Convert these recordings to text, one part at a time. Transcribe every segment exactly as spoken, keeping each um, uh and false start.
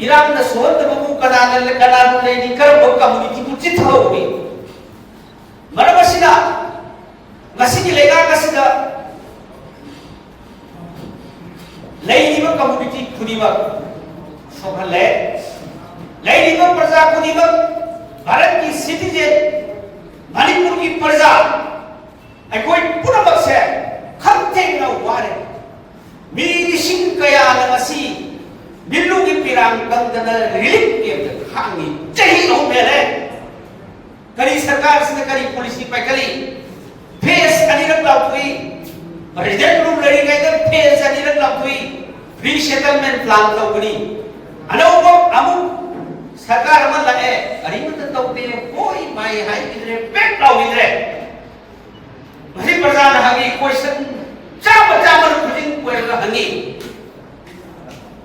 ꯏꯔꯥꯡꯅ ꯁꯣꯛꯍꯟꯗꯕꯕꯨ ꯀꯅꯥꯅ, ꯀꯅꯥꯕꯨ ꯂꯩꯔꯤ? ꯀꯔꯝꯕ ꯀꯝꯃꯨꯅꯤꯇꯤꯕꯨ ꯆꯤꯠꯊꯍꯧꯔꯤ? ꯃꯔꯝ ꯑꯁꯤꯅ, ꯉꯁꯤꯒꯤ ꯂꯩꯉꯥꯛ ꯑꯁꯤꯗ ꯂꯩꯔꯤꯕ ꯀꯝꯃꯨꯅꯤꯇꯤ ꯈꯨꯗꯤꯡꯃꯛ ꯁꯣꯛꯍꯜꯂꯦ꯫ ꯂꯩꯔꯤꯕ ꯄ꯭ꯔꯖꯥ ꯈꯨꯗꯤꯡꯃꯛ, ꯚꯥꯔꯠꯀꯤ ꯁꯤꯇꯤꯖꯦꯟ, ꯃꯅꯤꯄꯨꯔꯒꯤ ꯄ꯭ꯔꯖꯥ, ꯑꯩꯈꯣꯏ ꯄꯨꯝꯅꯃꯛꯁꯦ ꯈꯝ ꯊꯦꯡꯅ ꯋꯥꯔꯦ꯫ ꯃꯤ ꯂꯤꯁꯤꯡ ꯀꯌꯥꯅ ꯉꯁꯤ ꯃꯤꯠꯂꯨꯒꯤ ꯄꯤꯔꯥꯡ ꯀꯪꯗꯅ ꯔꯤꯂꯤꯐ ꯀꯦꯝꯞꯇ ꯈꯥꯡꯉꯤ꯫ ꯆꯍꯤ ꯑꯍꯨꯝ ꯍꯦꯜꯂꯦ꯫ ꯀꯔꯤ ꯁꯔꯀꯥꯔꯁꯤꯅ ꯀꯔꯤ ꯄꯣꯂꯤꯁꯤ ꯄꯥꯏꯈꯠꯂꯤ? ꯐꯦꯁ ꯑꯅꯤꯔꯛ ꯂꯥꯎꯊꯣꯛꯏ꯫ ꯄ꯭ꯔꯦꯁꯤꯗꯦꯟ ꯔꯨꯜ ꯂꯩꯔꯤꯉꯩꯗ ꯐꯦꯁ ꯑꯅꯤꯔꯛ ꯂꯥꯎꯊꯣꯛꯏ꯫ ꯔꯤꯁꯦꯇꯜꯃꯦꯟ ꯄ꯭ꯂꯥꯟ ꯇꯧꯒꯅꯤ꯫ ꯑꯅꯧꯕ ꯑꯃꯨꯛ ꯁꯔꯀꯥꯔ ꯑꯃ ꯂꯥꯛꯑꯦ, ꯀꯔꯤꯃꯠꯇ ꯇꯧꯗꯦ, ꯍꯣꯏ ꯃꯥꯏ ꯍꯥꯏꯈꯤꯗ꯭ꯔꯦ, ꯄꯦꯛ ꯂꯥꯎꯈꯤꯗ꯭ꯔꯦ꯫ ꯃꯁꯤ ꯄ꯭ꯔꯖꯥꯅ ꯍꯪꯉꯤ, ꯀꯣꯏꯁꯟ ꯆꯥꯝꯃ ꯆꯥꯝꯃꯅ ꯈꯨꯖꯤꯡ ꯀꯣꯏꯔꯒ ꯍꯪꯉꯤ꯫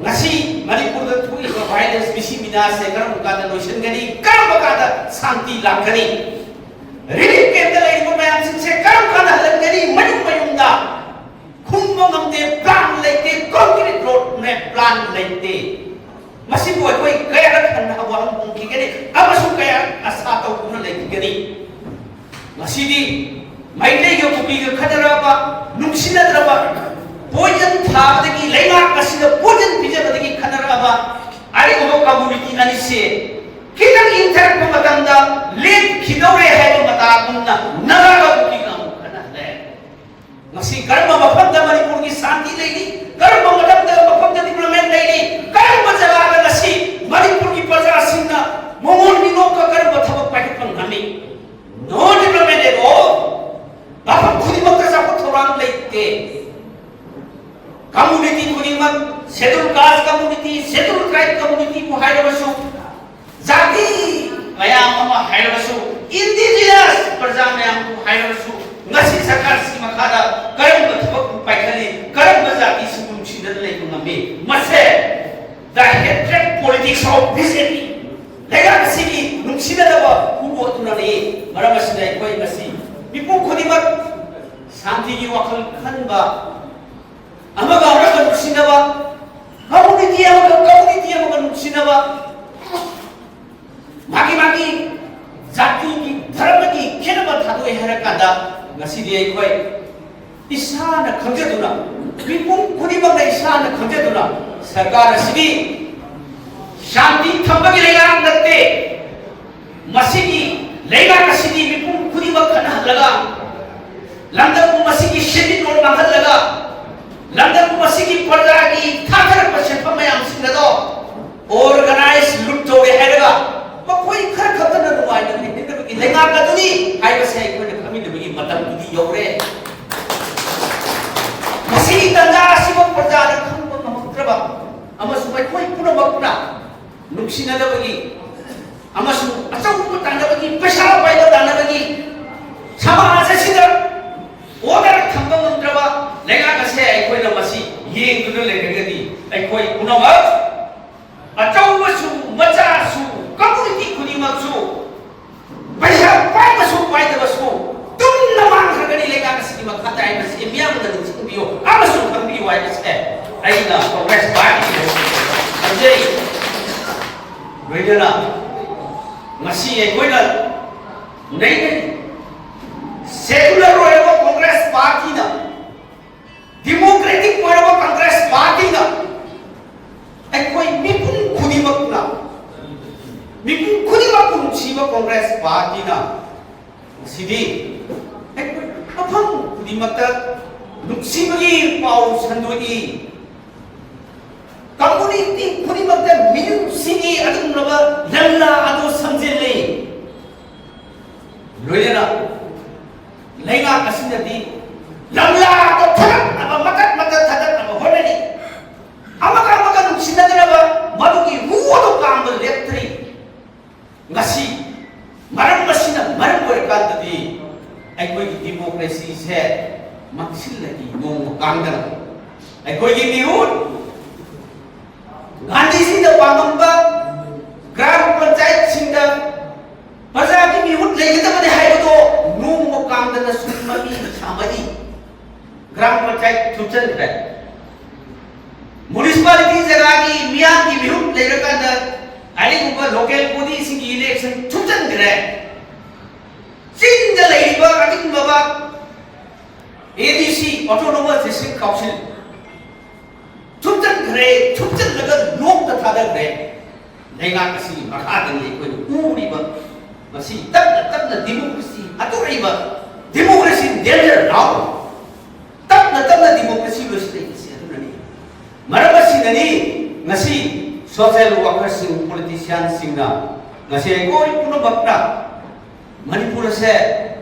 ꯉꯁꯤ ꯃꯅꯤꯄꯨꯔꯗ ꯊꯣꯛꯏꯕ ꯚꯥꯏꯂꯦꯟꯁ, ꯃꯤꯁꯤ ꯃꯤꯅꯥꯁꯦ ꯀꯔꯝꯕ ꯀꯥꯟꯗ ꯂꯣꯏꯁꯤꯟꯒꯅꯤ? ꯀꯔꯝꯕ ꯀꯥꯟꯗ ꯁꯥꯟꯇꯤ ꯂꯥꯛꯀꯅꯤ? ꯔꯤꯂꯤꯐ ꯀꯦꯝꯞꯇ ꯂꯩꯔꯤꯕ ꯃꯌꯥꯝꯁꯤꯡꯁꯦ ꯀꯔꯝ ꯀꯥꯟꯗ ꯍꯜꯍꯟꯒꯅꯤ ꯃꯌꯨꯝ ꯃꯌꯨꯝꯗ? ꯈꯨꯝꯕ ꯉꯝꯗꯦ, ꯄ꯭ꯂꯥꯟ ꯂꯩꯇꯦ, ꯀꯣꯟꯀ꯭ꯔꯤꯠ ꯔꯣꯗꯅꯦ, ꯄ꯭ꯂꯥꯟ ꯂꯩꯇꯦ꯫ ꯃꯁꯤꯕꯨ ꯑꯩꯈꯣꯏ ꯀꯌꯥꯔꯛ ꯍꯟꯅ ꯋꯥꯍꯪ ꯍꯪꯈꯤꯒꯅꯤ ꯑꯃꯁꯨꯡ ꯀꯌꯥ ꯑꯁꯥ ꯇꯧꯗꯨꯅ ꯂꯩꯈꯤꯒꯅꯤ? ꯉꯁꯤꯗꯤ ꯃꯩꯇꯩꯒ ꯀꯨꯀꯤꯒ ꯈꯠꯅꯔꯛꯑꯕ, ꯅꯨꯡꯁꯤꯅꯗ꯭ꯔꯕ, ꯄꯣꯏꯖꯟ ꯊꯥꯕꯗꯒꯤ, ꯂꯩꯉꯥꯛ ꯑꯁꯤꯗ ꯄꯣꯏꯖꯟ ꯄꯤꯖꯕꯗꯒꯤ ꯈꯠꯅꯔꯛꯑꯕ ꯑꯔꯤꯕ ꯀꯝꯃꯨꯅꯤꯇꯤ ꯑꯅꯤꯁꯦ ꯈꯤꯇꯪ ꯏꯪꯊꯔꯛꯄ ꯃꯇꯝꯗ ꯂꯦꯞꯈꯤꯗꯧꯔꯦ ꯍꯥꯏꯕ ꯃꯇꯥꯒꯨꯝꯅ ꯅꯥꯒꯥꯒ ꯀꯨꯀꯤꯒ ꯑꯃꯨꯛ ꯈꯠꯅꯍꯜꯂꯦ꯫ ꯉꯁꯤ ꯀꯔꯝꯕ ꯃꯐꯝꯗ ꯃꯅꯤꯄꯨꯔꯒꯤ ꯁꯥꯟꯇꯤ ꯂꯩꯔꯤ? ꯀꯔꯝꯕ ꯃꯇꯝꯗ, ꯃꯐꯝꯗ ꯗꯤꯕ꯭ꯂꯞꯃꯦꯟ ꯂꯩꯔꯤ? ꯀꯔꯝꯕ ꯖꯒꯥꯗ ꯉꯁꯤ ꯃꯅꯤꯄꯨꯔꯒꯤ ꯄ꯭ꯔꯖꯥꯁꯤꯡꯅ ꯃꯣꯃꯣꯟ ꯃꯤꯅꯣꯛꯀ ꯀꯔꯝꯕ ꯊꯕꯛ ꯄꯥꯏꯈꯠꯄ ꯉꯝꯃꯤ? No development at all. ꯃꯐꯝ ꯈꯨꯗꯤꯡꯃꯛꯇ ꯆꯥꯎꯈꯠ ꯊꯧꯔꯥꯡ ꯂꯩꯇꯦ꯫ ꯀꯝꯃꯨꯅꯤꯇꯤ ꯈꯨꯗꯤꯡꯃꯛ, ꯁꯦꯗꯨꯜ ꯀꯥꯁ ꯀꯝꯃꯨꯅꯤꯇꯤ, ꯁꯦꯗꯨꯜ ꯇ꯭ꯔꯥꯏꯕ ꯀꯝꯃꯨꯅꯤꯇꯤꯕꯨ ꯍꯥꯏꯔꯕꯁꯨ, ꯖꯥꯇꯤ ꯃꯌꯥꯝ ꯑꯃ ꯍꯥꯏꯔꯕꯁꯨ, ꯏꯟꯗꯤꯖꯤꯅꯁ ꯄ꯭ꯔꯖꯥ ꯃꯌꯥꯝꯕꯨ ꯍꯥꯏꯔꯕꯁꯨ, ꯉꯁꯤ ꯁꯔꯀꯥꯔꯁꯤꯒꯤ ꯃꯈꯥꯗ ꯀꯔꯝꯕ ꯊꯕꯛ ꯄꯥꯏꯈꯠꯂꯤ, ꯀꯔꯝꯕ ꯖꯥꯇꯤꯁꯤꯡꯕꯨ ꯅꯨꯡꯁꯤꯅꯗꯅ ꯂꯩꯕ ꯉꯝꯃꯤ? ꯃꯁꯦ the hatred politics of B J P, ꯂꯩꯉꯥꯛ ꯑꯁꯤꯒꯤ ꯅꯨꯡꯁꯤꯅꯗꯕ ꯈꯨꯕꯨ ꯑꯗꯨꯅꯅꯤ꯫ ꯃꯔꯝ ꯑꯁꯤꯅ ꯑꯩꯈꯣꯏ ꯉꯁꯤ ꯃꯤꯄꯨꯝ ꯈꯨꯗꯤꯡꯃꯛ ꯁꯥꯟꯇꯤꯒꯤ ꯋꯥꯈꯜ ꯈꯟꯕ, ꯑꯃꯒ ꯑꯃꯒ ꯅꯨꯡꯁꯤꯅꯕ, ꯀꯝꯃꯨꯅꯤꯇꯤ ꯑꯃꯒ ꯀꯝꯃꯨꯅꯤꯇꯤ ꯑꯃꯒ ꯅꯨꯡꯁꯤꯅꯕ, ꯑꯩꯈꯣꯏ ꯏꯁꯥꯅ ꯈꯪꯖꯗꯨꯅ, ꯃꯤꯄꯨꯝ ꯈꯨꯗꯤꯡꯃꯛꯅ ꯏꯁꯥꯅ ꯈꯪꯖꯗꯨꯅ, ꯁꯔꯀꯥꯔ ꯑꯁꯤꯒꯤ ꯁꯥꯟꯇꯤ ꯊꯝꯕꯒꯤ ꯂꯩꯉꯥꯛ ꯅꯠꯇꯦ꯫ ꯃꯁꯤꯒꯤ ꯂꯩꯉꯥꯛ ꯑꯁꯤꯗꯤ ꯃꯤꯄꯨꯝ ꯈꯨꯗꯤꯡꯃꯛ ꯈꯠꯅꯍꯜꯂꯒ, ꯂꯝꯗꯝ ꯑꯁꯤꯒꯤ ꯁꯦꯟꯃꯤꯠꯂꯣꯟ ꯃꯥꯡꯍꯜꯂꯒ, ꯂꯝꯗꯝ ꯑꯁꯤꯒꯤ ꯄ꯭ꯔꯖꯥꯒꯤ ꯊꯥꯊꯔꯛꯄ ꯁꯦꯟꯐꯝ ꯃꯌꯥꯝꯁꯤꯡ ꯑꯗꯣ ꯑꯣꯔꯒꯅꯥꯏꯖ ꯂꯨꯠ ꯇꯧꯔꯦ ꯍꯥꯏꯔꯒ, ꯃꯈꯣꯏ ꯈꯔ ꯈꯛꯇꯅ ꯅꯨꯡꯉꯥꯏꯅ ꯂꯩꯅꯕꯒꯤ ꯂꯩꯉꯥꯛ ꯑꯗꯨꯅꯤ ꯍꯥꯏꯕꯁꯦ ꯑꯩꯈꯣꯏꯅ ꯈꯪꯃꯤꯟꯅꯕꯒꯤ ꯃꯇꯝꯗꯨꯗꯤ ꯌꯧꯔꯦ꯫ ꯃꯁꯤꯒꯤ ꯇꯥꯟꯖꯥ ꯑꯁꯤꯕꯨ ꯄ꯭ꯔꯖꯥꯅ ꯈꯪꯕ ꯉꯝꯃꯛꯇ꯭ꯔꯕ ꯑꯃꯁꯨꯡ ꯑꯩꯈꯣꯏ ꯄꯨꯝꯅꯃꯛꯅ ꯅꯨꯡꯁꯤꯅꯗꯕꯒꯤ ꯑꯃꯁꯨꯡ ꯑꯆꯧꯕ ꯇꯥꯟꯅꯕꯒꯤ, ꯄꯩꯁꯥ ꯄꯥꯏꯕ ꯇꯥꯟꯅꯕꯒꯤ ꯁꯃꯥꯖ ꯑꯁꯤꯗ ꯑꯣꯔꯗꯔ ꯊꯝꯕ ꯉꯝꯗ꯭ꯔꯕ ꯂꯩꯉꯥꯛ ꯑꯁꯦ ꯑꯩꯈꯣꯏꯅ ꯃꯁꯤ ꯌꯦꯡꯗꯨꯅ ꯂꯩꯔꯒꯗꯤ, ꯑꯩꯈꯣꯏ ꯄꯨꯝꯅꯃꯛ, ꯑꯆꯧꯕꯁꯨ ꯃꯆꯥꯁꯨ, ꯀꯝꯃꯨꯅꯤꯇꯤ ꯈꯨꯗꯤꯡꯃꯛꯁꯨ, ꯄꯩꯁꯥ ꯄꯥꯏꯕꯁꯨ ꯄꯥꯏꯗꯕꯁꯨ ꯇꯨꯝꯅ ꯃꯥꯡꯈ꯭ꯔꯒꯅꯤ ꯂꯩꯉꯥꯛ ꯑꯁꯤꯒꯤ ꯃꯈꯥꯗ ꯍꯥꯏꯕꯁꯤ ꯃꯤꯌꯥꯝꯅ ꯅꯤꯡꯁꯤꯡꯕꯤꯌꯨ ꯑꯃꯁꯨꯡ ꯈꯪꯕꯤꯌꯨ ꯍꯥꯏꯕꯁꯦ ꯑꯩꯅ ꯀꯣꯡꯒ꯭ꯔꯦꯁ ꯄꯥꯔꯇꯤꯗ ꯍꯥꯏꯖꯔꯤ꯫ ꯂꯣꯏꯅꯅ ꯉꯁꯤ ꯑꯩꯈꯣꯏꯅ ꯎꯅꯩ, ꯁꯦꯀꯨꯂꯔ ꯑꯣꯏꯔꯕ ꯀꯣꯡꯒ꯭ꯔꯦꯁ ꯄꯥꯔꯇꯤꯅ, ꯗꯤꯃꯣꯀ꯭ꯔꯦꯇꯤꯛ ꯑꯣꯏꯔꯕ ꯀꯣꯡꯒ꯭ꯔꯦꯁ ꯄꯥꯔꯇꯤꯅ, ꯑꯩꯈꯣꯏ ꯃꯤꯄꯨꯝ ꯈꯨꯗꯤꯡꯃꯛꯅ, ꯃꯤꯄꯨꯝ ꯈꯨꯗꯤꯡꯃꯛꯄꯨ ꯅꯨꯡꯁꯤꯕ ꯀꯣꯡꯒ꯭ꯔꯦꯁ ꯄꯥꯔꯇꯤꯅ ꯉꯁꯤꯗꯤ ꯑꯩꯈꯣꯏ ꯃꯐꯝ ꯈꯨꯗꯤꯡꯃꯛꯇ ꯅꯨꯡꯁꯤꯕꯒꯤ ꯄꯥꯎ ꯁꯟꯗꯣꯛꯏ꯫ ꯀꯝꯃꯨꯅꯤꯇꯤ ꯈꯨꯗꯤꯡꯃꯛꯇ ꯃꯤꯅꯨꯡꯁꯤꯒꯤ ꯑꯗꯨꯒꯨꯝꯂꯕ ꯂꯝꯂꯥ ꯑꯗꯨ ꯁꯝꯖꯤꯜꯂꯤ꯫ ꯂꯣꯏꯅꯅ ꯂꯩꯉꯥꯛ ꯑꯁꯤꯅꯗꯤ ꯂꯝꯂꯥꯗ ꯊꯥꯗꯠꯅꯕ, ꯃꯇꯠ ꯃꯇꯠ ꯊꯥꯗꯠꯅꯕ ꯍꯣꯠꯅꯔꯤ꯫ ꯑꯃꯒ ꯑꯃꯒ ꯅꯨꯡꯁꯤꯅꯗꯅꯕ ꯃꯗꯨꯒꯤ ꯍꯨ ꯑꯗꯨ ꯀꯥꯡꯕ ꯂꯦꯞꯇ꯭ꯔꯤ꯫ ꯉꯁꯤ ꯃꯔꯝ ꯑꯁꯤꯅ ꯃꯔꯝ ꯑꯣꯏꯔꯀꯥꯟꯗꯗꯤ ꯑꯩꯈꯣꯏꯒꯤ ꯗꯤꯃꯣꯀ꯭ꯔꯦꯁꯤꯁꯦ ꯃꯥꯡꯁꯤꯜꯂꯛꯏ꯫ ꯅꯣꯡꯃ ꯀꯥꯡꯗꯅ ꯑꯩꯈꯣꯏꯒꯤ ꯃꯤꯍꯨꯠ ꯒꯥꯟꯙꯤꯖꯤꯅ ꯄꯥꯝꯃꯝꯕ ꯒ꯭ꯔꯥꯝ ꯄꯟꯆꯥꯌꯠꯁꯤꯡꯗ ꯄ꯭ꯔꯖꯥꯒꯤ ꯃꯤꯍꯨꯠ ꯂꯩꯒꯗꯕꯅꯤ ꯍꯥꯏꯕꯗꯣ ꯅꯣꯡꯃ ꯀꯥꯡꯗꯅ ꯁꯨꯝ ꯃꯃꯤ ꯁꯥꯃꯛꯏ꯫ ꯒ꯭ꯔꯥꯝ ꯄꯟꯆꯥꯌꯠ ꯊꯨꯞꯆꯟꯈ꯭ꯔꯦ꯫ ꯃ꯭ꯌꯨꯅꯤꯁꯤꯄꯥꯂꯤꯇꯤ ꯖꯒꯥꯒꯤ ꯃꯤꯌꯥꯝꯒꯤ ꯃꯤꯍꯨꯠ ꯂꯩꯔꯀꯥꯟꯗ ꯑꯔꯤꯡꯕ ꯂꯣꯀꯦꯜ ꯕꯣꯗꯤꯁꯤꯡꯒꯤ ꯏꯂꯦꯛꯁꯟ ꯊꯨꯞꯆꯟꯈ꯭ꯔꯦ꯫ ꯆꯤꯡꯗ ꯂꯩꯔꯤꯕ ꯑꯔꯤꯡꯕ ꯑꯦ ꯗꯤ ꯁꯤ, Autonomous District Council, ꯊꯨꯞꯆꯟꯈ꯭ꯔꯦ, ꯊꯨꯞꯆꯜꯂꯒ ꯂꯣꯛꯇ ꯊꯥꯗꯈ꯭ꯔꯦ꯫ ꯂꯩꯉꯥꯛ ꯑꯁꯤꯒꯤ ꯃꯈꯥꯗꯅꯤ ꯑꯩꯈꯣꯏꯅ ꯎꯔꯤꯕ ꯃꯁꯤ ꯇꯞꯅ ꯇꯞꯅ ꯗꯤꯃꯣꯀ꯭ꯔꯦꯁꯤ ꯍꯥꯠꯇꯣꯔꯛꯏꯕ, ꯗꯤꯃꯣꯀ꯭ꯔꯦꯁꯤ ꯗꯦꯟꯖꯔ ꯅꯥꯎ꯫ ꯇꯞꯅ ꯇꯞꯅ ꯗꯤꯃꯣꯀ꯭ꯔꯦꯁꯤ ꯂꯣꯏꯁꯤꯜꯂꯛꯏꯕꯁꯤ ꯑꯗꯨꯅꯅꯤ꯫ ꯃꯔꯝ ꯑꯁꯤꯅꯅꯤ ꯉꯁꯤ ꯁꯣꯁꯤꯌꯦꯜ ꯋꯥꯔꯀꯔꯁꯤꯡ, ꯄꯣꯂꯤꯇꯤꯁꯤꯌꯥꯟꯁꯤꯡꯅ ꯉꯁꯤ ꯑꯩꯈꯣꯏ ꯄꯨꯝꯅꯃꯛꯅ ꯃꯅꯤꯄꯨꯔ ꯑꯁꯦ,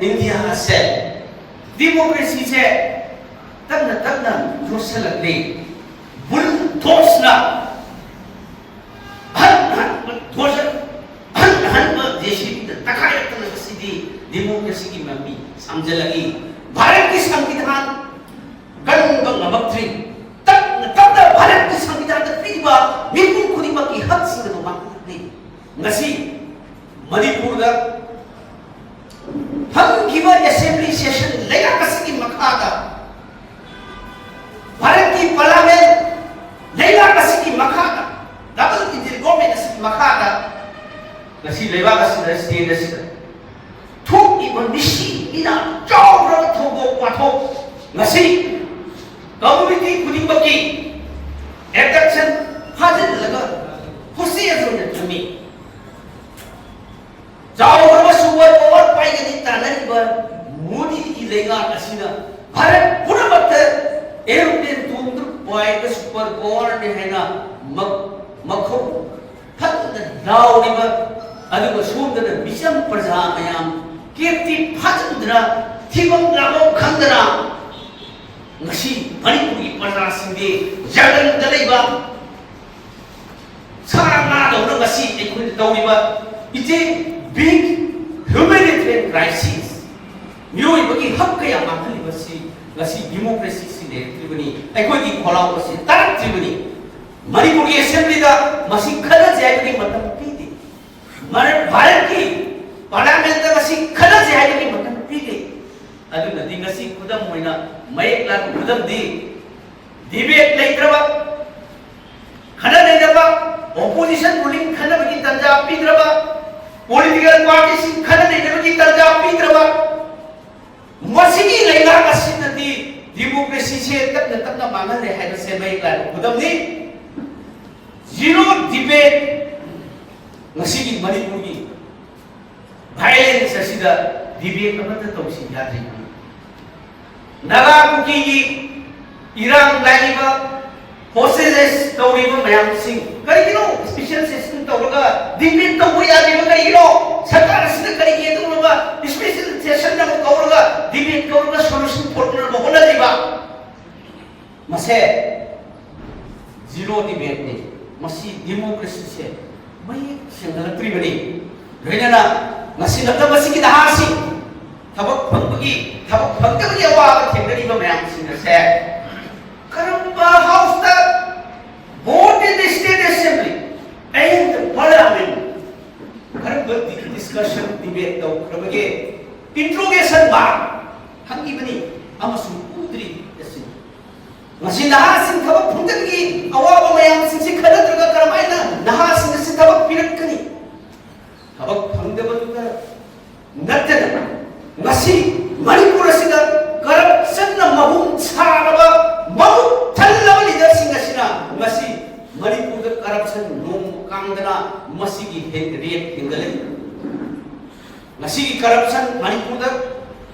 ꯏꯟꯗꯤꯌꯥ ꯑꯁꯦ, ꯗꯤꯃꯣꯀ꯭ꯔꯦꯁꯤꯁꯦ ꯇꯞꯅ ꯇꯞꯅ ꯌꯣꯠꯁꯤꯜꯂꯛꯂꯤ꯫ ꯕꯨꯜꯗꯣꯖꯅ ꯑꯍꯟ ꯑꯍꯟꯕ ꯗꯣꯖꯔ, ꯑꯍꯟ ꯑꯍꯟꯕ ꯖꯦ ꯁꯤ ꯕꯤꯅ ꯇꯛꯈꯥꯏꯔꯛꯇꯅ ꯉꯁꯤꯗꯤ ꯗꯤꯃꯣꯀ꯭ꯔꯦꯁꯤꯒꯤ ꯃꯃꯤ ꯁꯥꯝꯖꯜꯂꯛꯏ꯫ ꯚꯥꯔꯠꯀꯤ ꯁꯪꯕꯤꯙꯥꯟ ꯀꯟꯕ ꯉꯝꯃꯛꯇ꯭ꯔꯤ꯫ ꯇꯞꯅ ꯇꯞꯅ ꯚꯥꯔꯠꯀꯤ ꯁꯪꯕꯤꯙꯥꯟꯗ ꯄꯤꯔꯤꯕ ꯃꯤꯄꯨꯝ ꯈꯨꯗꯤꯡꯃꯛꯀꯤ ꯍꯛꯁꯤꯡ ꯑꯗꯨ ꯃꯥꯡꯍꯜꯂꯛꯂꯤ꯫ ꯉꯁꯤ ꯃꯅꯤꯄꯨꯔꯗ ꯐꯝꯈꯤꯕ ꯑꯦꯁꯦꯝꯕ꯭ꯂꯤ ꯁꯦꯁꯟ ꯂꯩꯉꯥꯛ ꯑꯁꯤꯒꯤ ꯃꯈꯥꯗ, ꯚꯥꯔꯠꯀꯤ ꯄꯥꯔꯂꯤꯌꯥꯃꯦꯟ ꯂꯩꯉꯥꯛ ꯑꯁꯤꯒꯤ ꯃꯈꯥꯗ, ꯗꯕꯜ ꯏꯟꯖꯤꯟ ꯒꯣꯔꯃꯦꯟ ꯑꯁꯤꯒꯤ ꯃꯈꯥꯗ ꯉꯁꯤ ꯂꯩꯕꯥꯛ ꯑꯁꯤꯗ, ꯁ꯭ꯇꯦꯠ ꯑꯁꯤꯗ ꯊꯣꯛꯂꯤꯕ ꯃꯤꯁꯤ ꯃꯤꯅꯥ ꯆꯥꯎꯈ꯭ꯔꯕ ꯊꯧꯗꯣꯛ ꯋꯥꯊꯣꯛ ꯉꯁꯤ ꯀꯝꯃ꯭ꯌꯨꯅꯤꯇꯤ ꯈꯨꯗꯤꯡꯃꯛꯀꯤ ꯑꯦꯇꯦꯟꯁꯟ ꯐꯥꯖꯤꯜꯂꯒ ꯍꯣꯁꯇꯦꯖ ꯑꯣꯏꯅ ꯊꯝꯃꯤ꯫ ꯆꯥꯎꯈ꯭ꯔꯕ ꯁꯨꯄꯔ ꯄꯥꯋꯔ ꯄꯥꯏꯒꯅꯤ ꯇꯥꯟꯅꯔꯤꯕ ꯃꯣꯗꯤꯒꯤ ꯂꯩꯉꯥꯛ ꯑꯁꯤꯅ ꯚꯥꯔꯠ ꯄꯨꯝꯅꯃꯛꯇ ꯑꯦꯔꯣꯄ꯭ꯂꯦꯟ ꯇꯣꯡꯗꯨꯅ ꯄꯥꯏꯕ ꯁꯨꯄꯔ ꯄꯥꯋꯔꯅꯤ ꯍꯥꯏꯅ ꯃ-, ꯃꯈꯧ ꯐꯖꯅ ꯂꯥꯎꯔꯤꯕ, ꯑꯗꯨꯒ ꯁꯣꯝꯗꯅ ꯃꯤꯆꯝ ꯄ꯭ꯔꯖꯥ ꯃꯌꯥꯝ ꯀꯦꯞꯇꯤꯞ ꯐꯥꯖꯤꯟꯗꯅ, ꯊꯤꯐꯝ ꯂꯥꯛꯐꯝ ꯈꯪꯗꯅ ꯉꯁꯤ ꯃꯅꯤꯄꯨꯔꯒꯤ ꯄ꯭ꯔꯖꯥꯁꯤꯡꯗꯤ ꯖꯪꯒꯜꯗ ꯂꯩꯕ ꯁꯥ ꯉꯥꯗꯧꯅ ꯉꯁꯤ ꯑꯩꯈꯣꯏꯅ ꯇꯧꯔꯤꯕ, it's a big humanitarian crisis꯫ ꯃꯤꯑꯣꯏꯕꯒꯤ ꯍꯛ ꯀꯌꯥ ꯃꯥꯡꯍꯜꯂꯤꯕꯁꯤ ꯉꯁꯤ ꯗꯤꯃꯣꯀ꯭ꯔꯦꯁꯤꯁꯤ ꯂꯩꯔꯛꯇ꯭ꯔꯤꯕꯅꯤ, ꯑꯩꯈꯣꯏꯒꯤ ꯈꯣꯜꯂꯥꯎ ꯑꯁꯤ ꯇꯥꯔꯛꯇ꯭ꯔꯤꯕꯅꯤ꯫ ꯃꯅꯤꯄꯨꯔꯒꯤ ꯑꯦꯁꯦꯝꯕ꯭ꯂꯤꯗ ꯃꯁꯤ ꯈꯟꯅꯁꯦ ꯍꯥꯏꯕꯒꯤ ꯃꯇꯝ ꯄꯤꯗꯦ꯫ ꯃꯔꯝ ꯚꯥꯔꯠꯀꯤ ꯄꯥꯔꯂꯤꯌꯥꯃꯦꯟꯗ ꯃꯁꯤ ꯈꯟꯅꯁꯦ ꯍꯥꯏꯕꯒꯤ ꯃꯇꯝ ꯄꯤꯗꯦ꯫ ꯑꯗꯨꯅꯗꯤ ꯉꯁꯤ ꯈꯨꯗꯝ ꯑꯣꯏꯅ ꯃꯌꯦꯛ ꯂꯥꯠꯄ ꯈꯨꯗꯝꯗꯤ ꯗꯤꯕꯦꯠ ꯂꯩꯇ꯭ꯔꯕ, ꯈꯟꯅ ꯅꯩꯅꯕ, ꯑꯣꯄꯣꯖꯤꯁꯟ ꯔꯨꯂꯤꯡ ꯈꯟꯅꯕꯒꯤ ꯇꯥꯟꯖꯥ ꯄꯤꯗ꯭ꯔꯕ, ꯄꯣꯂꯤꯇꯤꯀꯦꯜ ꯄꯥꯔꯇꯤꯁꯤꯡ ꯈꯟꯅ ꯅꯩꯅꯕꯒꯤ ꯇꯥꯟꯖꯥ ꯄꯤꯗ꯭ꯔꯕ, ꯃꯁꯤꯒꯤ ꯂꯩꯉꯥꯛ ꯑꯁꯤꯅꯗꯤ ꯗꯤꯃꯣꯀ꯭ꯔꯦꯁꯤꯁꯦ ꯇꯞꯅ ꯇꯞꯅ ꯃꯥꯡꯍꯜꯂꯦ ꯍꯥꯏꯕꯁꯦ ꯃꯌꯦꯛ ꯂꯥꯅ ꯎꯒꯗꯕꯅꯤ꯫ ꯖꯤꯔꯣ ꯗꯤꯕꯦꯠ, ꯉꯁꯤꯒꯤ ꯃꯅꯤꯄꯨꯔꯒꯤ ꯚꯥꯏꯑꯣꯂꯦꯟꯁ ꯑꯁꯤꯗ ꯗꯤꯕꯦꯠ ꯑꯃꯠꯇ ꯇꯧꯁꯤ ꯌꯥꯗ꯭ꯔꯤꯕꯅꯤ꯫ ꯅꯥꯒꯥ ꯀꯨꯀꯤꯒꯤ ꯏꯔꯥꯡ ꯂꯥꯛꯏꯕ, ꯍꯣꯁꯇꯦꯖꯦꯁ ꯇꯧꯔꯤꯕ ꯃꯌꯥꯝꯁꯤꯡ ꯀꯔꯤꯒꯤꯅꯣ ꯏꯁꯄꯤꯁꯦꯜ ꯁꯦꯁꯟ ꯇꯧꯔꯒ ꯗꯤꯕꯦꯠ ꯇꯧꯕ ꯌꯥꯗ꯭ꯔꯤꯕ? ꯀꯔꯤꯒꯤꯅꯣ ꯁꯔꯀꯥꯔ ꯑꯁꯤꯅ ꯀꯔꯤꯒꯤ ꯑꯗꯨꯒꯨꯝꯂꯕ ꯏꯁꯄꯤꯁꯦꯜ ꯁꯦꯁꯟ ꯑꯃ ꯀꯧꯔꯒ ꯗꯤꯕꯦꯠ ꯀꯧꯔꯒ ꯁꯣꯂꯨꯁꯟ ꯄꯨꯔꯛꯅꯕ ꯍꯣꯠꯅꯔꯤꯕ? ꯃꯁꯦ ꯖꯤꯔꯣ ꯗꯤꯕꯦꯠꯅꯤ꯫ ꯃꯁꯤ ꯗꯤꯃꯣꯀ꯭ꯔꯦꯁꯤꯁꯦ ꯃꯌꯦꯛ ꯁꯦꯡꯅꯔꯛꯇ꯭ꯔꯤꯕꯅꯤ꯫ ꯂꯣꯏꯅꯅ ꯉꯁꯤ ꯅꯠꯇ ꯃꯁꯤꯒꯤ ꯅꯍꯥꯁꯤꯡ ꯊꯕꯛ ꯐꯪꯕꯒꯤ, ꯊꯕꯛ ꯐꯪꯗꯕꯒꯤ ꯑꯋꯥꯕ ꯊꯦꯡꯅꯔꯤꯕ ꯃꯌꯥꯝꯁꯤꯡ ꯑꯁꯦ ꯀꯔꯝꯕ ꯍꯥꯎꯁꯇ, both in the state assembly and the parliament, ꯀꯔꯝꯕ ꯗꯤꯁꯀꯁꯟ, ꯗꯤꯕꯦꯠ ꯇꯧꯈ꯭ꯔꯕꯒꯦ? ꯏꯟꯇ꯭ꯔꯣꯒꯦꯁꯟ ꯃꯥꯔꯛ ꯍꯪꯉꯤꯕꯅꯤ ꯑꯃꯁꯨꯡ ꯎꯗ꯭ꯔꯤ ꯑꯁꯤꯅꯤ꯫ ꯉꯁꯤ ꯅꯍꯥꯁꯤꯡ ꯊꯕꯛ ꯐꯪꯗꯕꯒꯤ ꯑꯋꯥꯕ ꯃꯌꯥꯝꯁꯤꯡꯁꯤ ꯈꯟꯅꯗ꯭ꯔꯒ ꯀꯔꯝꯍꯥꯏꯅ ꯅꯍꯥꯁꯤꯡ ꯑꯁꯤ ꯊꯕꯛ ꯄꯤꯔꯛꯀꯅꯤ? ꯊꯕꯛ ꯐꯪꯗꯕꯗꯨꯗ ꯅꯠꯇꯅ ꯉꯁꯤ ꯃꯅꯤꯄꯨꯔ ꯑꯁꯤꯗ ꯀꯔꯞꯁꯟꯅ ꯃꯍꯨꯝ ꯁꯥꯔꯕ, ꯃꯕꯨꯛ ꯊꯜꯂꯕ ꯂꯤꯗꯔꯁꯤꯡ ꯑꯁꯤꯅ ꯉꯁꯤ ꯃꯅꯤꯄꯨꯔꯗ ꯀꯔꯞꯁꯟ ꯅꯣꯡꯃ ꯀꯥꯡꯗꯅ ꯃꯁꯤꯒꯤ ꯍꯦꯟ-, ꯔꯦꯠ ꯍꯦꯟꯒꯠꯂꯛꯏ꯫ ꯉꯁꯤꯒꯤ ꯀꯔꯞꯁꯟ ꯃꯅꯤꯄꯨꯔꯗ,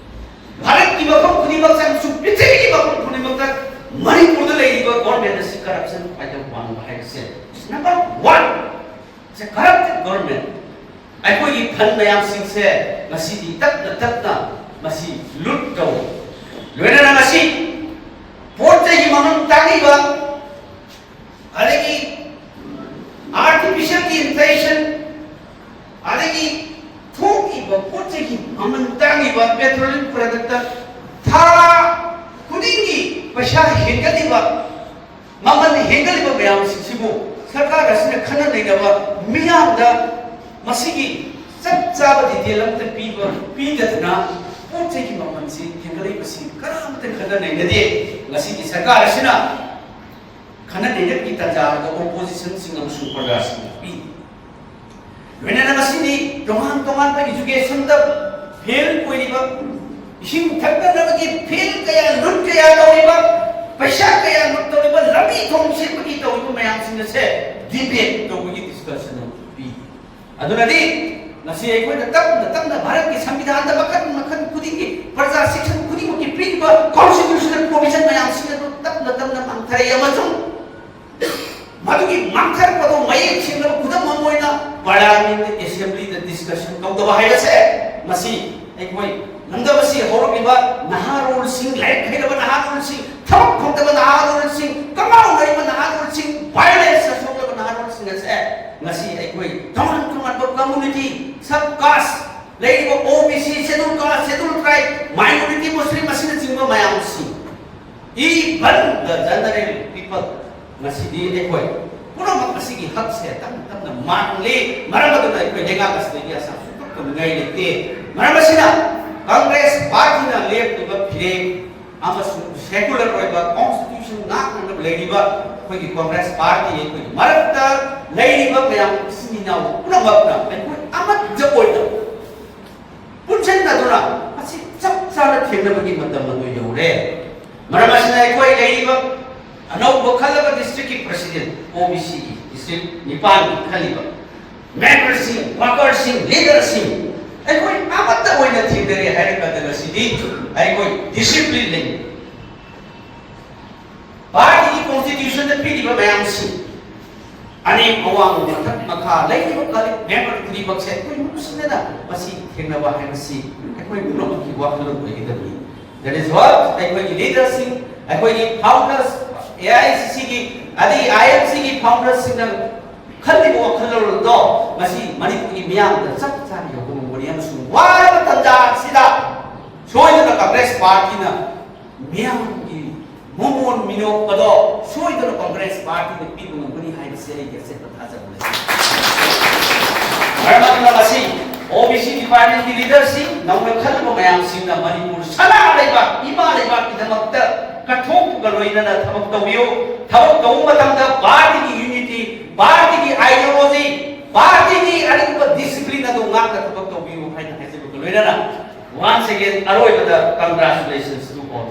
ꯚꯥꯔꯠꯀꯤ ꯃꯐꯝ ꯈꯨꯗꯤꯡꯃꯛꯇ ꯑꯃꯁꯨꯡ ꯄ꯭ꯔꯤꯊꯤꯕꯤꯒꯤ ꯃꯐꯝ ꯈꯨꯗꯤꯡꯃꯛꯇ ꯃꯅꯤꯄꯨꯔꯗ ꯂꯩꯔꯤꯕ ꯒꯣꯔꯃꯦꯟ ꯑꯁꯤ ꯀꯔꯞꯁꯟ ꯈ꯭ꯋꯥꯏꯗꯒꯤ ꯋꯥꯡꯕ ꯍꯥꯏꯕꯁꯦ number one, it's a corrupted government꯫ ꯑꯩꯈꯣꯏꯒꯤ ꯐꯟ ꯃꯌꯥꯝꯁꯤꯡꯁꯦ ꯉꯁꯤꯗꯤ ꯇꯞꯅ ꯇꯞꯅ ꯃꯁꯤ ꯂꯨꯠ ꯇꯧ꯫ ꯂꯣꯏꯅꯅ ꯉꯁꯤ ꯄꯣꯠ ꯆꯩꯒꯤ ꯃꯃꯜ ꯇꯥꯡꯉꯤꯕ, ꯑꯗꯒꯤ artificial inflation, ꯑꯗꯒꯤ ꯊꯣꯛꯏꯕ ꯄꯣꯠ ꯆꯩꯒꯤ ꯃꯃꯜ ꯇꯥꯡꯉꯤꯕ, petroleum product ꯊꯥ ꯈꯨꯗꯤꯡꯒꯤ ꯄꯩꯁꯥ ꯍꯦꯟꯒꯠꯂꯤꯕ, ꯃꯃꯜ ꯍꯦꯟꯒꯠꯂꯤꯕ ꯃꯌꯥꯝꯁꯤꯡꯁꯤꯕꯨ ꯁꯔꯀꯥꯔ ꯑꯁꯤꯅ ꯈꯟꯅ ꯅꯩꯅꯕ, ꯃꯤꯌꯥꯝꯗ ꯃꯁꯤꯒꯤ ꯆꯞ ꯆꯥꯕ detail ꯑꯃꯠꯇ ꯄꯤꯕ, ꯄꯤꯗꯗꯅ ꯄꯣꯠ ꯆꯩꯒꯤ ꯃꯃꯜꯁꯤ ꯍꯦꯟꯒꯠꯂꯛꯂꯤꯕꯁꯤ ꯀꯅꯥꯃꯠꯇ ꯈꯟꯅ ꯅꯩꯅꯗꯦ꯫ ꯉꯁꯤꯒꯤ ꯁꯔꯀꯥꯔ ꯑꯁꯤꯅ ꯈꯟꯅ ꯅꯩꯅꯕꯒꯤ ꯇꯥꯟꯖꯥ ꯑꯗꯨ oppositionꯁꯤꯡ ꯑꯃꯁꯨꯡ ꯄ꯭ꯔꯖꯥꯁꯤꯡꯅ ꯄꯤ꯫ ꯂꯣꯏꯅꯅ ꯉꯁꯤꯗꯤ ꯇꯣꯉꯥꯟ ꯇꯣꯉꯥꯟꯕ educationꯗ fail ꯑꯣꯏꯔꯤꯕ, ꯏꯁꯤꯡ ꯊꯛꯅꯅꯕꯒꯤ ꯐꯦꯟ ꯀꯌꯥ, ꯂꯨꯠ ꯀꯌꯥ ꯇꯧꯔꯤꯕ, ꯄꯩꯁꯥ ꯀꯌꯥ ꯂꯨꯠ ꯇꯧꯔꯤꯕ, ꯂꯝꯕꯤ ꯊꯣꯡ ꯁꯦꯝꯕꯒꯤ ꯇꯧꯔꯤꯕ ꯃꯌꯥꯝꯁꯤꯡ ꯑꯁꯦ ꯗꯤꯕꯦꯠ ꯇꯧꯕꯒꯤ ꯗꯤꯁꯀꯁꯟ ꯑꯃ ꯄꯤ꯫ ꯑꯗꯨꯅꯗꯤ ꯉꯁꯤ ꯑꯩꯈꯣꯏꯅ ꯇꯞꯅ ꯇꯞꯅ ꯚꯥꯔꯠꯀꯤ ꯁꯪꯕꯤꯙꯥꯟꯗ ꯃꯈꯜ ꯃꯈꯜ ꯈꯨꯗꯤꯡꯒꯤ, ꯄ꯭ꯔꯖꯥ ꯁꯦꯛꯁꯟ ꯈꯨꯗꯤꯡꯃꯛꯀꯤ ꯄꯤꯔꯤꯕ ꯀꯣꯟꯁꯇꯤꯇ꯭ꯌꯨꯁꯅꯦꯜ ꯄ꯭ꯔꯣꯚꯤꯖꯟ ꯃꯌꯥꯝꯁꯤꯡ ꯑꯗꯨ ꯇꯞꯅ ꯇꯞꯅ ꯃꯥꯡꯊꯔꯛꯏ ꯑꯃꯁꯨꯡ ꯃꯗꯨꯒꯤ ꯃꯥꯡꯊꯔꯛꯄꯗꯨ ꯃꯌꯦꯛ ꯁꯦꯡꯂꯕ ꯈꯨꯗꯝ ꯑꯃ ꯑꯣꯏꯅ ꯄꯥꯔꯂꯤꯌꯥꯃꯦꯟꯠ ꯑꯦꯁꯦꯝꯕ꯭ꯂꯤꯗ ꯗꯤꯁꯀꯁꯟ ꯇꯧꯗꯕ ꯍꯥꯏꯕꯁꯦ, ꯃꯁꯤ ꯑꯩꯈꯣꯏ ꯂꯝꯗꯝ ꯑꯁꯤ ꯍꯧꯔꯛꯂꯤꯕ ꯅꯍꯥꯔꯣꯜꯁꯤꯡ, ꯂꯥꯏꯔꯤꯛ ꯍꯩꯔꯕ ꯅꯍꯥꯔꯣꯜꯁꯤꯡ, ꯊꯕꯛ ꯐꯪꯗꯕ ꯅꯍꯥꯔꯣꯜꯁꯤꯡ, ꯀꯉꯥꯎꯅꯔꯤꯕ ꯅꯍꯥꯔꯣꯜꯁꯤꯡ, ꯚꯥꯏꯑꯣꯂꯦꯟꯁꯇ ꯁꯣꯛꯂꯕ ꯅꯍꯥꯔꯣꯜꯁꯤꯡ ꯑꯁꯦ ꯉꯁꯤ ꯑꯩꯈꯣꯏ ꯇꯣꯉꯥꯟ ꯇꯣꯉꯥꯟꯕ ꯀꯝꯃ꯭ꯌꯨꯅꯤꯇꯤ, ꯁꯕ ꯀꯥꯁ, ꯂꯩꯔꯤꯕ ꯑꯣ ꯕꯤ ꯁꯤ, ꯁꯦꯗꯨꯜ ꯀꯥꯁ, ꯁꯦꯗꯨꯜ ꯇ꯭ꯔꯥꯏꯕ, ꯃꯥꯏꯅꯣꯔꯤꯇꯤ, ꯃꯨꯁꯂꯤꯝ ꯑꯁꯤꯅꯆꯤꯡꯕ ꯃꯌꯥꯝꯁꯤꯡ, even the general people, ꯉꯁꯤꯗꯤ ꯑꯩꯈꯣꯏ ꯄꯨꯝꯅꯃꯛ ꯑꯁꯤꯒꯤ ꯍꯛꯁꯦ ꯇꯞꯅ ꯇꯞꯅ ꯃꯥꯡꯂꯤ꯫ ꯃꯔꯝ ꯑꯗꯨꯅ ꯑꯩꯈꯣꯏ ꯂꯩꯉꯥꯛ ꯑꯁꯤꯗꯒꯤ ꯑꯁꯥ ꯁꯨꯡꯇꯣꯛ ꯇꯧꯅꯤꯡꯉꯥꯏ ꯂꯩꯇꯦ꯫ ꯃꯔꯝ ꯑꯁꯤꯅ ꯀꯪꯒ꯭ꯔꯦꯁ ꯄꯥꯔꯇꯤꯅ ꯂꯦꯞꯂꯤꯕ ꯐꯤꯔꯦꯞ ꯑꯃꯁꯨꯡ ꯁꯦꯀꯨꯂꯔ ꯑꯣꯏꯕ ꯀꯣꯟꯁꯇꯤꯇ꯭ꯌꯨꯁꯟ ꯉꯥꯛꯅꯅꯕ ꯂꯩꯔꯤꯕ ꯑꯩꯈꯣꯏꯒꯤ ꯀꯪꯒ꯭ꯔꯦꯁ ꯄꯥꯔꯇꯤ, ꯑꯩꯈꯣꯏꯒꯤ ꯃꯔꯛꯇ ꯂꯩꯔꯤꯕ ꯃꯌꯥꯝ ꯏꯆꯤꯟ ꯏꯅꯥꯎ ꯄꯨꯝꯅꯃꯛꯅ ꯑꯩꯈꯣꯏ ꯑꯃꯠꯇ ꯑꯣꯏꯅ ꯄꯨꯟꯁꯤꯟꯅꯗꯨꯅ ꯃꯁꯤ ꯆꯞ ꯆꯥꯅ ꯊꯦꯡꯅꯕꯒꯤ ꯃꯇꯝ ꯑꯗꯨ ꯌꯧꯔꯦ꯫ ꯃꯔꯝ ꯑꯁꯤꯅ ꯑꯩꯈꯣꯏ ꯂꯩꯔꯤꯕ ꯑꯅꯧꯕ ꯈꯜꯂꯕ ꯗꯤꯁꯇ꯭ꯔꯤꯛꯀꯤ ꯄ꯭ꯔꯁꯤꯗꯦꯟꯠ, ꯑꯣ ꯕꯤ ꯁꯤꯒꯤ ꯗꯤꯁꯇ꯭ꯔꯤꯛ ꯅꯤꯄꯥꯟꯒꯤ ꯈꯜꯂꯤꯕ ꯃꯦꯝꯕꯔꯁꯤꯡ, ꯋꯥꯀꯔꯁꯤꯡ, ꯂꯤꯗꯔꯁꯤꯡ ꯑꯩꯈꯣꯏ ꯑꯃꯠꯇ ꯑꯣꯏꯅ ꯊꯦꯡꯅꯔꯦ ꯍꯥꯏꯔꯀꯥꯟꯗ ꯉꯁꯤꯗꯤ ꯑꯩꯈꯣꯏ ꯗꯤꯁꯤꯄ꯭ꯂꯤꯟ ꯂꯩ꯫ ꯄꯥꯔꯇꯤꯒꯤ ꯀꯣꯟꯁꯇꯤꯇ꯭ꯌꯨꯁꯟꯗ ꯄꯤꯔꯤꯕ ꯃꯌꯥꯝꯁꯤ, ꯑꯅꯦꯝ ꯑꯋꯥꯡ, ꯃꯊꯛ ꯃꯈꯥ ꯂꯩꯔꯤꯕ ꯀꯂꯤꯛ ꯃꯦꯝꯕꯔ ꯈꯨꯗꯤꯡꯃꯛꯁꯦ ꯑꯩꯈꯣꯏ ꯅꯨꯡꯁꯤꯅꯅ ꯃꯁꯤ ꯊꯦꯡꯅꯕ ꯍꯥꯏꯕꯁꯤ ꯑꯩꯈꯣꯏ ꯄꯨꯝꯅꯃꯛꯀꯤ ꯋꯥꯈꯜꯂꯣꯟ ꯑꯣꯏꯒꯗꯕꯅꯤ꯫ That is what ꯑꯩꯈꯣꯏꯒꯤ ꯂꯤꯗꯔꯁꯤꯡ, ꯑꯩꯈꯣꯏꯒꯤ ꯐꯥꯎꯟꯗꯔꯁ, ꯑꯦ ꯑꯥꯏ ꯁꯤ ꯁꯤꯒꯤ ꯑꯗꯒꯤ ꯑꯥꯏ ꯑꯦꯝ ꯁꯤꯒꯤ ꯐꯥꯎꯟꯗꯔꯁꯤꯡꯅ ꯈꯜꯂꯤꯕ ꯋꯥꯈꯜꯂꯣꯟ ꯑꯗꯣ ꯉꯁꯤ ꯃꯅꯤꯄꯨꯔꯒꯤ ꯃꯤꯌꯥꯝꯗ ꯆꯞ ꯆꯥꯅ ꯌꯧꯕ ꯉꯝꯒꯅꯤ꯫ ꯑꯃꯁꯨꯡ ꯋꯥꯔꯕ ꯇꯥꯟꯖꯥ ꯑꯁꯤꯗ ꯁꯣꯏꯗꯅ ꯀꯪꯒ꯭ꯔꯦꯁ ꯄꯥꯔꯇꯤꯅ ꯃꯤꯌꯥꯝꯒꯤ ꯃꯃꯣꯟ ꯃꯤꯅꯣꯛ ꯑꯗꯣ ꯁꯣꯏꯗꯅ ꯀꯪꯒ꯭ꯔꯦꯁ ꯄꯥꯔꯇꯤꯅ ꯄꯤꯕ ꯉꯝꯒꯅꯤ ꯍꯥꯏꯕꯁꯤ ꯑꯩꯒꯤ ꯑꯆꯦꯠꯄ ꯊꯥꯖꯕ ꯂꯩ꯫ ꯃꯔꯝ ꯑꯗꯨꯅ ꯉꯁꯤ ꯑꯣ ꯕꯤ ꯁꯤ ꯗꯤꯄꯥꯔꯠꯃꯦꯟꯠꯀꯤ ꯂꯤꯗꯔꯁꯤꯡ, ꯅꯧꯅ ꯈꯜꯂꯕ ꯃꯌꯥꯝꯁꯤꯡꯅ ꯃꯅꯤꯄꯨꯔ ꯁꯅꯥ ꯂꯩꯕꯥꯛ, ꯏꯃꯥ ꯂꯩꯕꯥꯛꯀꯤꯗꯃꯛꯇ ꯀꯠꯊꯣꯛꯄꯒ ꯂꯣꯏꯅꯅ ꯊꯕꯛ ꯇꯧꯕꯤꯌꯨ꯫ ꯊꯕꯛ ꯇꯧꯕ ꯃꯇꯝꯗ ꯄꯥꯔꯇꯤꯒꯤ ꯌꯨꯅꯤꯇꯤ, ꯄꯥꯔꯇꯤꯒꯤ ꯑꯥꯏꯗꯤꯌꯣꯂꯣꯖꯤ, ꯄꯥꯔꯇꯤꯒꯤ ꯑꯔꯤꯡꯕ ꯗꯤꯁꯤꯄ꯭ꯂꯤꯟ ꯑꯗꯨ ꯉꯥꯛꯅ ꯊꯕꯛ ꯇꯧꯕꯤꯌꯨ ꯍꯥꯏꯅ ꯍꯥꯏꯖꯕꯒ ꯂꯣꯏꯅꯅ Once again, ꯑꯔꯣꯏꯕꯗ congratulations to all.